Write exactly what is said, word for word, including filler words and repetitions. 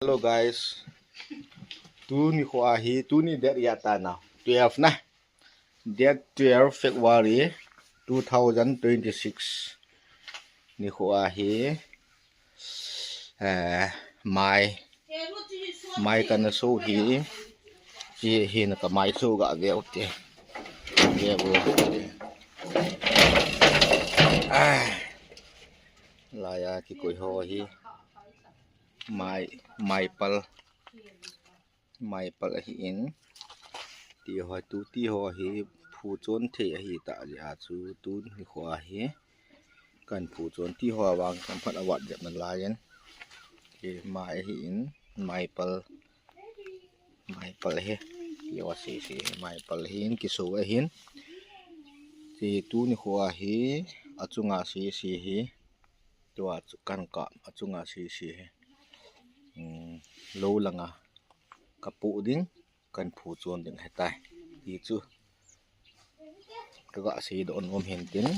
Hello guys, tuni kho ahi, tuni date ijat tah na, twelve na, date twelve February two thousand twenty-six ni kho ahi. Eh, mai, mai kana so hi, hi, hi na ka mai so ga veu te, veu te. Ah, laiya kikoi ho hi, mai, mai pal, mai pal ahi in. Ti ho, tu ti ho hi phu chon thei ahi ta jeh a chu tuni kho ahi kan phu chon ti ho vang kan phat awat jep na lai in. Hi mai ahi in, mai pal, mai pal hi. Yo si si mai pal hi in kiso ahi in. Ti tuni kho ahi, achunga si si hi. Tua chu kan ka achunga si si hi. Hmm, lo langa ka pu ding, kan phu chon ding ahitai. Ti chu ka ga sei doh nom hin tin.